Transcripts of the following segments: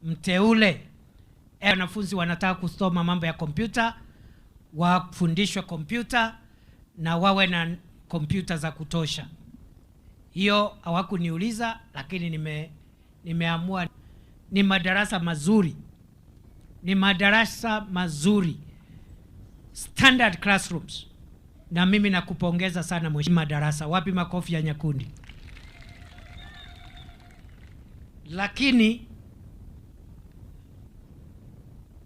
mteule. Wanafunzi wanataka kusoma mambo ya kompyuta, wafundishwe kompyuta na wawe na kompyuta za kutosha. Hiyo hawakuniuliza, lakini nimeamua. Ni madarasa mazuri, ni madarasa mazuri, standard classrooms, na mimi nakupongeza sana mheshimiwa. Madarasa wapi? Makofi ya Nyakundi. Lakini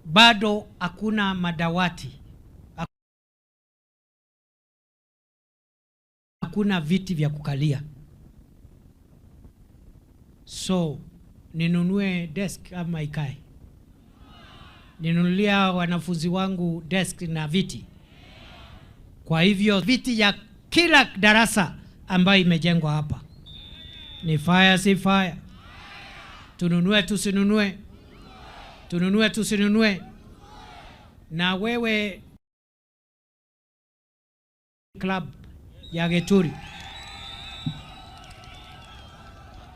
bado hakuna madawati, hakuna viti vya kukalia. So ninunue desk ama ikae? Ninunulia wanafunzi wangu desk na viti. Kwa hivyo viti ya kila darasa ambayo imejengwa hapa ni fire, si fire? Tununue tusinunue? Tununue tusinunue? Na wewe club ya Geturi,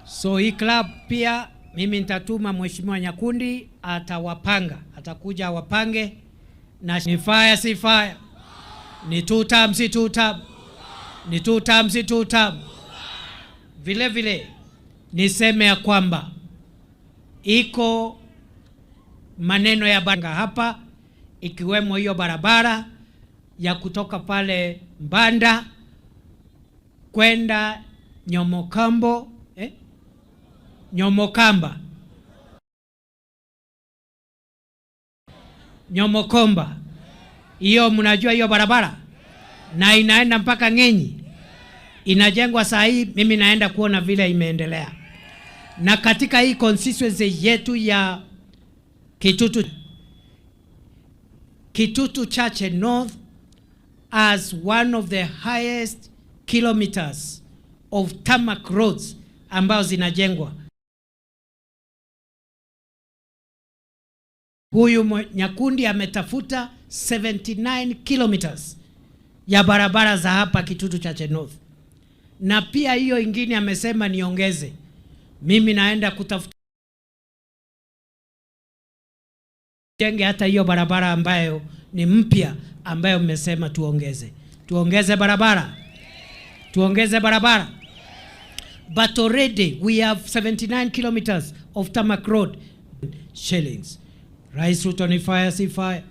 so hii club pia mimi nitatuma mheshimiwa Nyakundi, atawapanga, atakuja awapange. Na ni fire si fire? Ni two term si two term? Ni two term si two term? Vile vile niseme ya kwamba iko maneno ya banga hapa, ikiwemo hiyo barabara ya kutoka pale Mbanda kwenda Nyomokambo, Nyomokamba, Nyomokomba. Hiyo mnajua hiyo barabara, na inaenda mpaka Ng'enyi, inajengwa saa hii. Mimi naenda kuona vile imeendelea. Na katika hii constituency yetu ya Kitutu, Kitutu Chache North as one of the highest kilometers of tarmac roads ambazo zinajengwa. Huyu Nyakundi ametafuta 79 kilometers ya barabara za hapa Kitutu Chache North, na pia hiyo ingine amesema niongeze. Mimi naenda kutafuta jenge hata hiyo barabara ambayo ni mpya ambayo mmesema tuongeze. Tuongeze barabara, tuongeze barabara. But already we have 79 kilometers of tarmac road shillings. Rais Ruto ni fire si fire?